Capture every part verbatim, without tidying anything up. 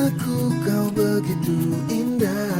Aku kau begitu indah,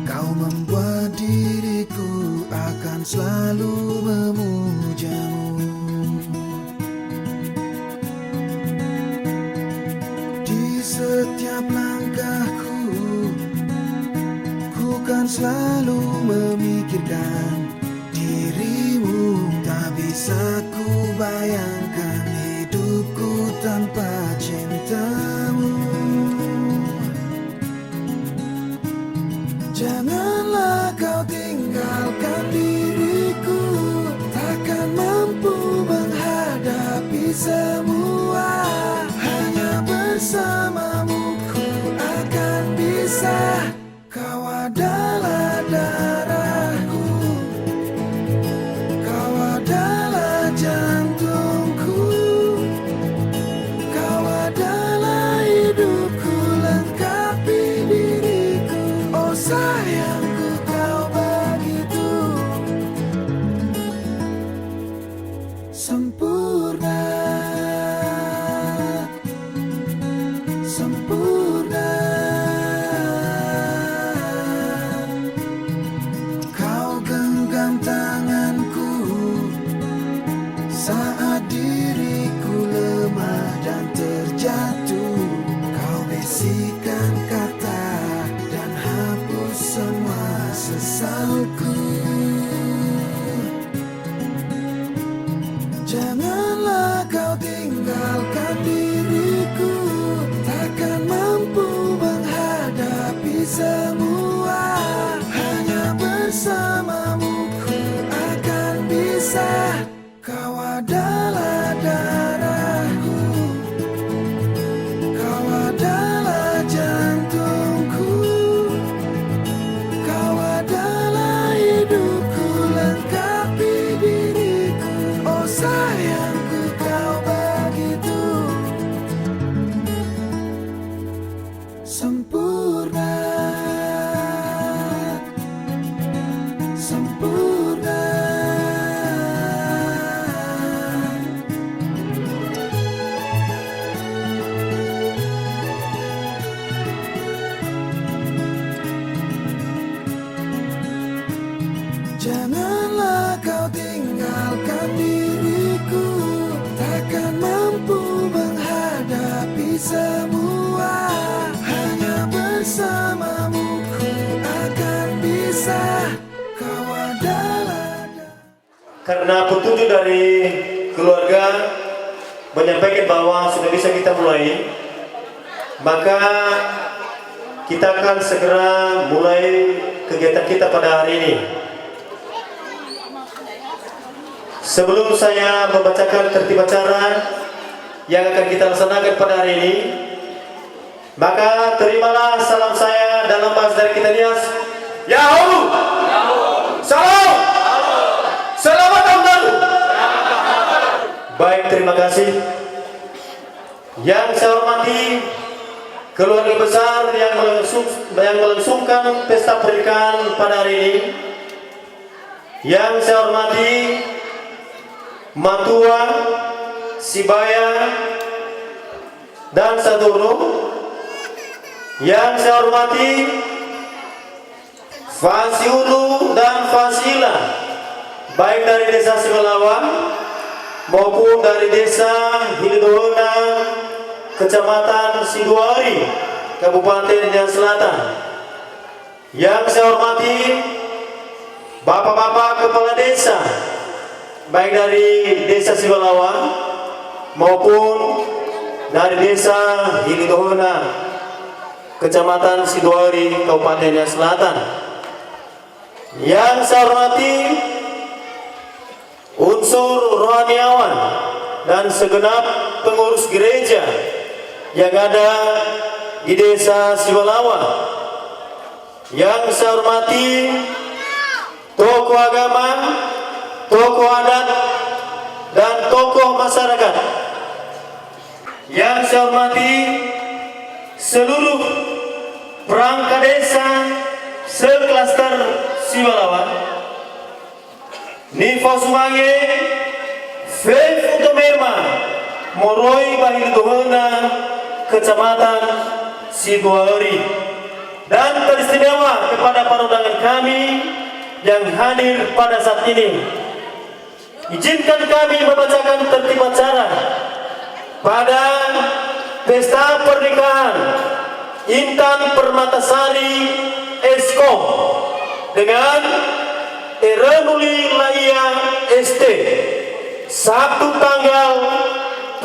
kau membuat diriku akan selalu memujamu. Di setiap langkahku, ku kan selalu memikirkan dirimu. Tak bisa ku bayangkan hidupku tanpa cintamu. Janganlah kau tinggalkan diriku, takkan mampu menghadapi semua. Hanya bersamamu ku akan bisa. Kau adalah darahku, kau adalah jantungku, kau adalah hidupku, lengkapi diriku. Oh sayangku, kau begitu sempurna, sempurna. Kau genggam tanganku saat diriku lemah dan terjatuh. Kau bisikan kata dan hapus semua sesalku. Janganlah kau tinggalkan diriku, takkan mampu menghadapi semua. Hanya bersamamu ku akan bisa. Kau adalah darahku, kau adalah jantungku, kau adalah hidupku, lengkapi diriku. Oh sayangku, kau begitu sempurna, sempurna. Janganlah kau tinggalkan diriku, takkan mampu menghadapi semua. Hanya bersamamu ku akan bisa. Kau adalah. Karena petunjuk dari keluarga menyampaikan bahwa sudah bisa kita mulai, maka kita akan segera mulai kegiatan kita pada hari ini. Sebelum saya membacakan tertib acara yang akan kita laksanakan pada hari ini, maka terimalah salam saya dalam bahasa dari kita, Nias. Yahoo! Salam! Selamat tahun baru! Baik, terima kasih. Yang saya hormati keluarga besar yang melangsung-, yang melangsungkan pesta pernikahan pada hari ini, yang saya hormati Matua, Sibaya, dan Sadurnu, yang saya hormati Fasiulu dan Fasila, baik dari Desa Sibalawa maupun dari Desa Hilidohona, Kecamatan Sidoauri, Kabupaten Nias Selatan. Yang saya hormati Bapak-bapak Kepala Desa, baik dari Desa Sibalawa maupun dari Desa Hilidohona, Kecamatan Sidoauri, Kabupaten Nias Selatan. Yang saya hormati unsur rohaniawan dan segenap pengurus gereja yang ada di Desa Sibalawa. Yang saya hormati tokoh agama, tokoh adat, dan tokoh masyarakat. Yang saya hormati seluruh perangkat desa se-klaster Sibalawa. Nifosumange fefu tomema moroi ba Hilidohona, Kecamatan Sibuaöri, dan teristimewa kepada para undangan kami yang hadir pada saat ini. Izinkan kami membacakan tertib acara pada pesta pernikahan Intan Permatasari Eskom dengan Erenuli Laia S T, Sabtu tanggal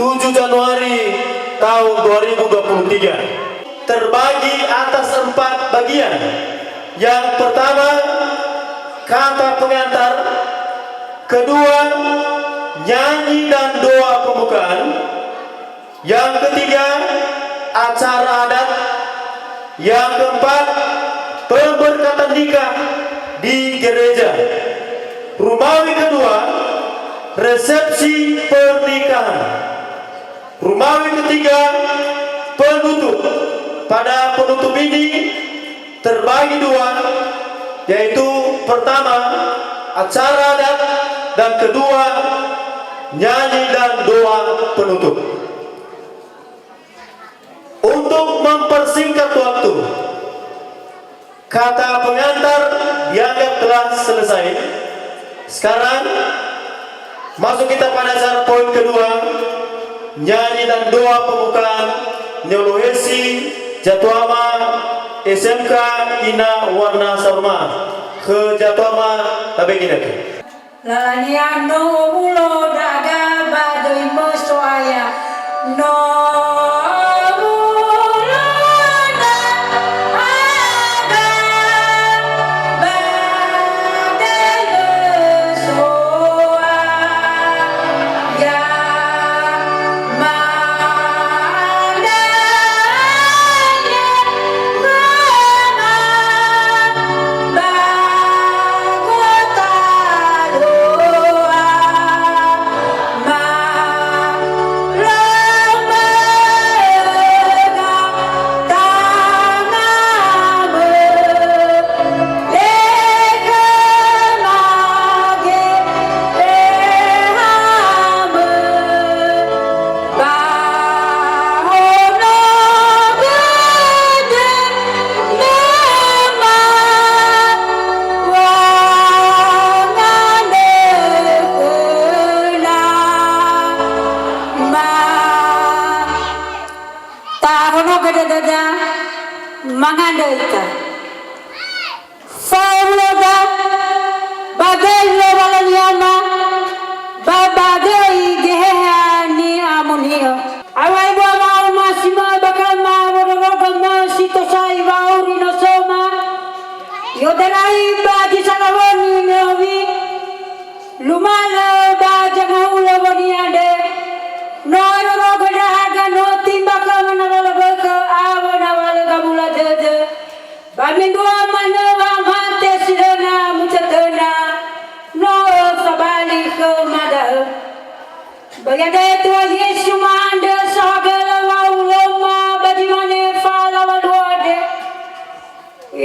tujuh Januari tahun dua ribu dua puluh tiga. Terbagi atas empat bagian. Yang pertama, kata pengantar. Kedua, nyanyi dan doa pembukaan. Yang ketiga, acara adat. Yang keempat, pemberkatan nikah di gereja. Rumawi kedua, resepsi pernikahan. Rumawi ketiga, penutup. Pada penutup ini terbagi dua, yaitu pertama, acara adat, dan kedua, nyanyi dan doa penutup. Untuk mempersingkat waktu, kata pengantar dianggap telah selesai. Sekarang, masuk kita pada acara poin kedua, nyanyi dan doa pembukaan, ni'olohesi Jatuama S M K Ina Warna Saruma. Khö Jatuama, tabe ginötö. Lalania no owulo ndra'aga ba döi mö So'aya. No owulo ndra'aga ba döi mö So'aya. Ma'andrö khöma ba gota loa. Tahonogö dödöda, mangandrö ita. Fauloda, ba döi Lowalangi Ama, ba ba döi Geheha Ni'amoni'ö. Awai bua wa'omasi mö ba khöma wondrorogö mö si tosai wa'auri nosöma, i'otarai ba zi salawoni me owi, lumalö ba zangahulö woni andre, no öndrorogö ndra'aga no timba khöma na lala wökhö awö na walö gabula dödö. Ba mendrua manö wa'amate si lö na mutötöna, no öfa bali khöma da'ö. Ba iada'e tua Yesu ma'andrö saohagölö wa'auröma ba zi mane falaŵa luo andre.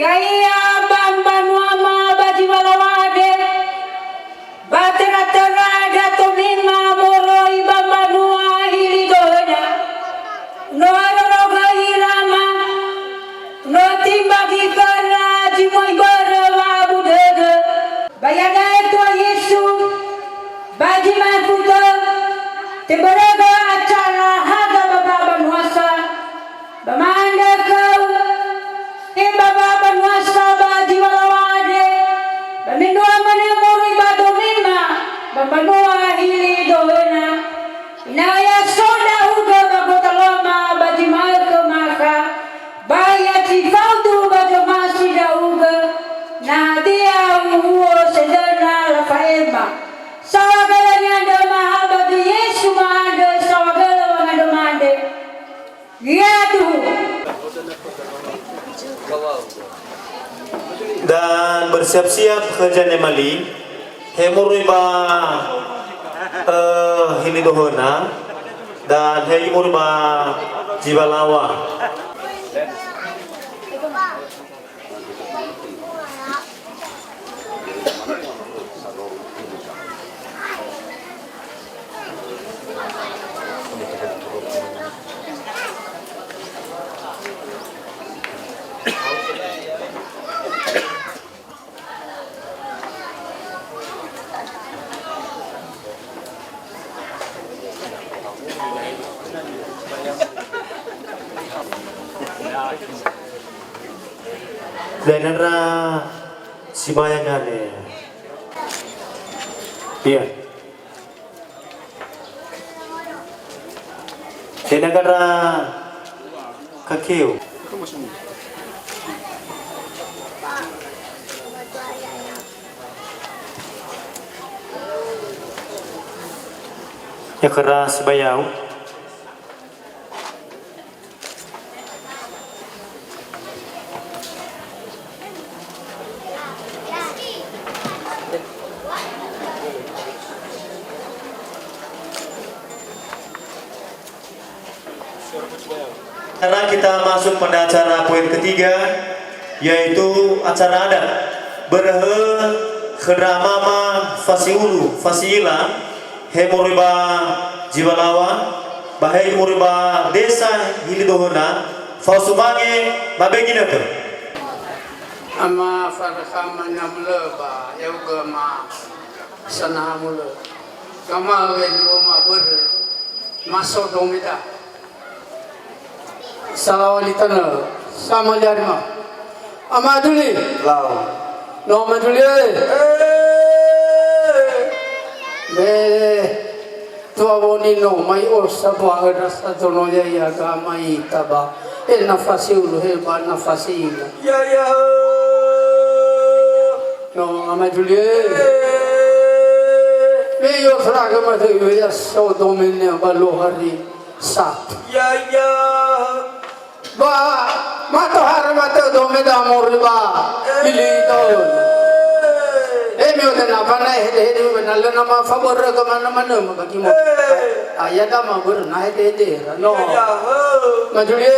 Ya'ia ba mbanuama ba zi falaŵa andre. Ba töra-töra ndra tomima moroi ba mbanua hili döhöna. No öndrorogö ira ma, no timba khöra zi möi börö wa'abu dödö. Ba iada'e tua Yesu, ba zi maefu tö, tebörögö acara haga ba ba banuasa, ba ma'andrö khöu, he ba ba banuasa ba zi falaŵa andre, ba mendrua manö moroi ba tomima, ba mbanua hili döhöna. Ena'ö ya so ndra'ugö ba gota Loma ba zi ma'ökhö makha, ba ya zi faudu ba zomasi ndra'ugö, na hadia uhuo sedöna lafa'ema. Saohagölö ni'andröma ha ba döi Yesu ma'andrö, saohagölö wangandröma andre. Yaduhu. Dan bersiap-siap khö Janemali, he moroi ba, eh, hili döhöna, dan he moroi ba zi falaŵa. Lainara sibayangane. Iya. Enagara kakeo. Ya keras bayau. Sekarang kita masuk pada acara poin ketiga, yaitu acara adat. Böröhö khö ndra mama fasiulu, fasiila, he moroi ba Ziwalawa, ba he moroi ba desa hili dohöna, fao sumange ba be ginötö. Ama Farhama namlö ba yaugö ma sanaha mulö. Kamawe luo ma börö. Maso domeda. Salawali tanö. Sama liarima. Ama Duli. Lau. No Ama Duli, eh. Eh. Me. Tua woni no mai osa ba öra sadono ya ya ga mai taba. E nafasi ulu he ba nafasi ila. Ya, ya. No, Ama Julie. Eh. Me yo fraga ma te yo ya so domenia ba lohari sat. Ya, ya. Ba mato hara mato dome da mori ba. Eh. Ili taun. Eh, me yo na ba na hede hede na lena ma favor ga mana mana ma bagi mo. Eh. Aya da ma börö na hede hede. No. Ya, ya, ho. Ama Julie. Eh.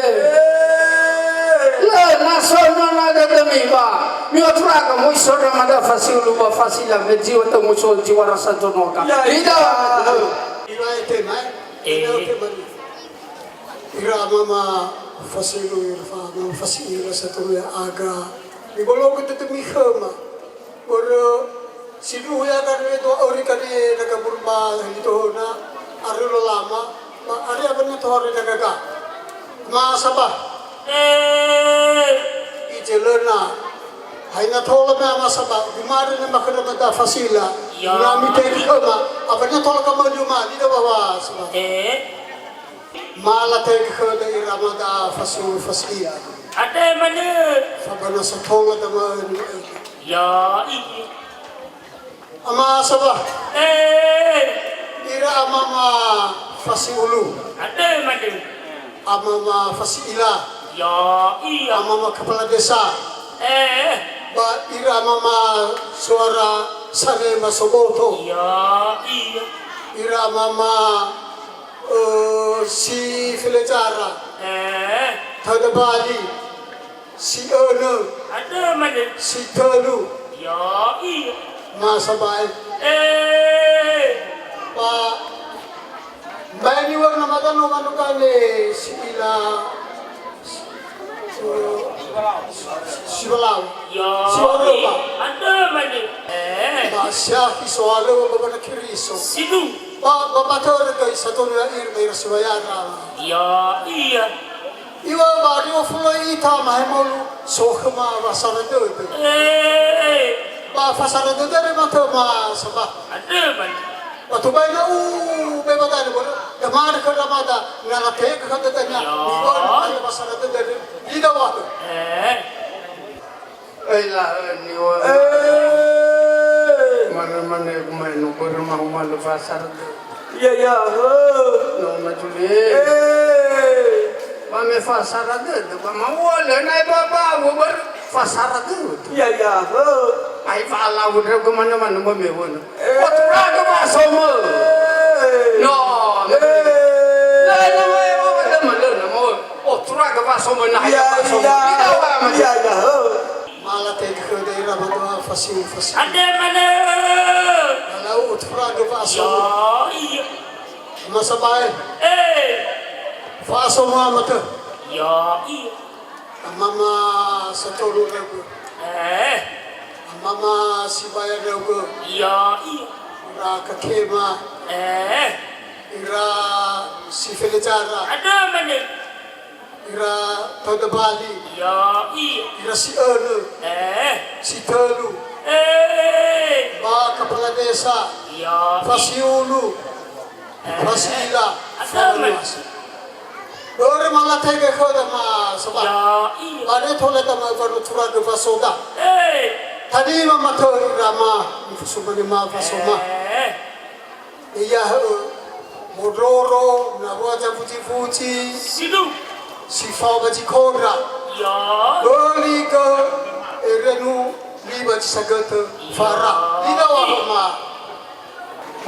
Lö, na so no na dödömi ba. Mi'otraga moi so ndra mada fasiulu ba fasila me jiwa tö muso jiwa rasa jonoka. Ya, ya. Ida. Ira ete mai. Eh. Ira ete mai. Ira mama fasiulu, ira fa-, mama fasiulu saturu ya aga. Mibologö dödömi khöma. Börö sindruhu ya kan we dua ori kan e na kabur ba hili tohona, arö lolama, ba ari apa na tohare na gaga. Ma Sabah. Eh. Ijelöna. Hai na tola me ama Sabah, gumare na makana mata fasila. Ya. Nami tegi khöma, apa na tola kamali ma, di da bawa Sabah. Eh. Mala tegi khöda ira mada fasu fasia. Ade manö. Fabana satonga dama ni. Ya, iya. Ama Sabah. Eh. Ira amama fasi ulu. Ade manö. Amama fasi ila. Ya, iya. Amama kepala desa. Eh. Ba ira amama suara sane masoboto. Ya, iya. Ira amama Eh, si felezara. Eh. Tada bali. Si önö. Ada mana? Si tölu. Ya, iya. Ma Sabah. Eh. Ba. Ba ini warna mata no manukane si ila. Sibalau. Ya, sibalau, iya. Pak. Ada mana? Eh. Ba siahi soalö ba bana Keriso. Sidu. Ba, ba, ba, tore kai satu ya ir, ba ira sibayara. Ya, iya. Iwa ba rio fuloi ita mahemolu, so khöma ba sara dödö. Eh. Ba fasara dödö re mata ma Sabah. Ada mana? Waktu baina u beba tadi bodo. Kemana ke ramada? Ngala teke kata tanya. Ya. Iwa na pasara tadi. Ida waktu. Eh. Ei, lahöni, wa. Eh. Mane, mane, kumae no, börö mahumalö fasara dödö. Iya, iya, he. No, ma Julie. Eh. Ba me fasara dödö, ba ma uwa le, nae ba, ba, uwa börö fasara dödö. Iya, iya, he. Ai, fa lau, dre, kemana-mana, ba me, wa, no. Eh. Oturagö wa'asomö. Eh. No, eh. Lö, lö, lö, lö, lö, lö, lö. Oturagö wa'asomö, na ya, wa'asomö. Ya. Tidak, Pak, Mas. Ya, ya, oh. Mala tegi khöda ira matua fasiu, fasiu. Ade manö. Lalau oturagö wa'asomö. Ya, iya. Masa bae. Eh. Wa'asomö amata. Ya, iya. Amama satolu ragu. Eh. Amama sibaya ragu. Ya, iya. Ira kakema. Eh. Ira Si felezara. Ada mane. Ira Taudabali. Ya, iya. Ira si önö. Eh. Si tölu. Eh. Ba kepala desa. Ya, iya. Fasiulu. Eh. Fasila. Ada mane. Faluas. Börö malatege khöda ma soba. Ya, iya. Ba ne tole da ma baru turado fasoda. Eh. Tadi ma matö ira ma, mufusumane ma fasoma. Eh. Iya'ö, modroro, nawua zafuzi-fuzi. Sidu. Si fao ba zi kondra. Ya. Böli gö, erenu, lima zi sagötö, fara. Ina wa ma.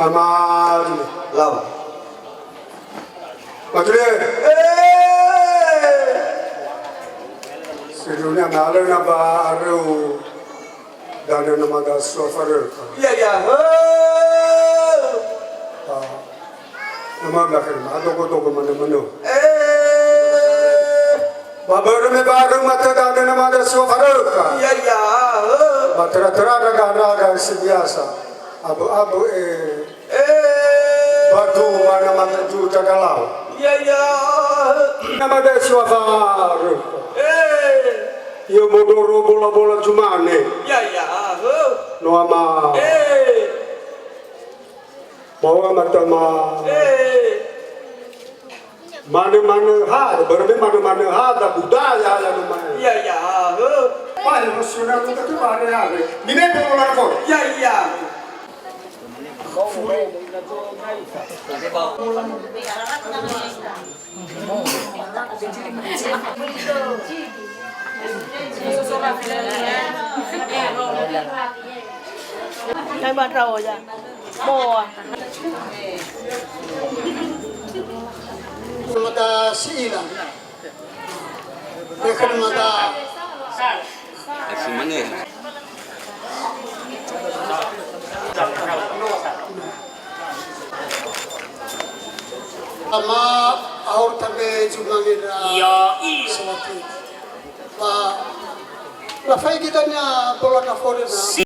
Ama, lau. Matule. Eh. Sedunia nalö na ba areu. Danö namada Suafaröka. Iya, iya. Hö. Ah. Nama belakang ma dogo-dogo mana-mana. Eh. Ba börö me barö matö danö namada Suafaröka. Iya, iya. Hö. Ba töra-töra raga-raga si biasa. Abu-abu, eh. Eh. Batu mana mata juta galau. Iya, iya. Namada Suafaröka. Eh. Ia modoro bola-bola zumane. Ya, ya, hö. No ama. Eh. Bawa mata ma. Eh. Mane-mane ha, börö me mane-mane ha, da budaya ya no mane. Ya, ya, hö. Wah, emosional kita tuh hari-hari. Mine bola ko. Ya, ya. Hai, ba ndra'o ya. Moa. Mata si'ila. Bekhan mata. Asi mana? Ama ahor tabe jumange ra. Ya, iya. Sawati. Ba, la faigi dania bola ka fore na.